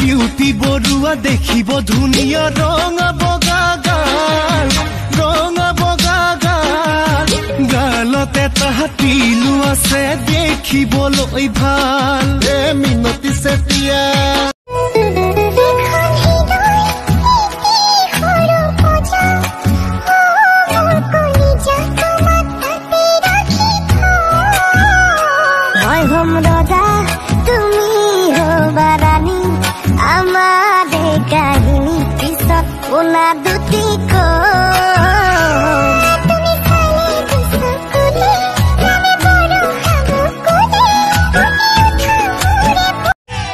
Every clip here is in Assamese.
বিউটি বৰুৱা দেখিব ধুনীয়া, ৰঙা বগা গাল, ৰঙা বগা গাল, গালতে তাহাতিলো আছে দেখিবলৈ ভাল। এ মিনতি চেতিয়া। মই হ'ম ৰজা, তুমি হ'বা ৰাণী, আমাৰ কাহিনী পিছত শুনা দুটি।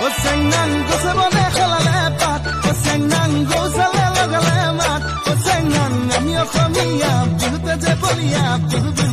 অ চেংনাং গছে বনে খেলালে পাত, অ চেংনাং গৌচালে লগালে মাত, অ চেংনাং আমি অসমীয়া, বিহুতে যে বলিয়া বিহু।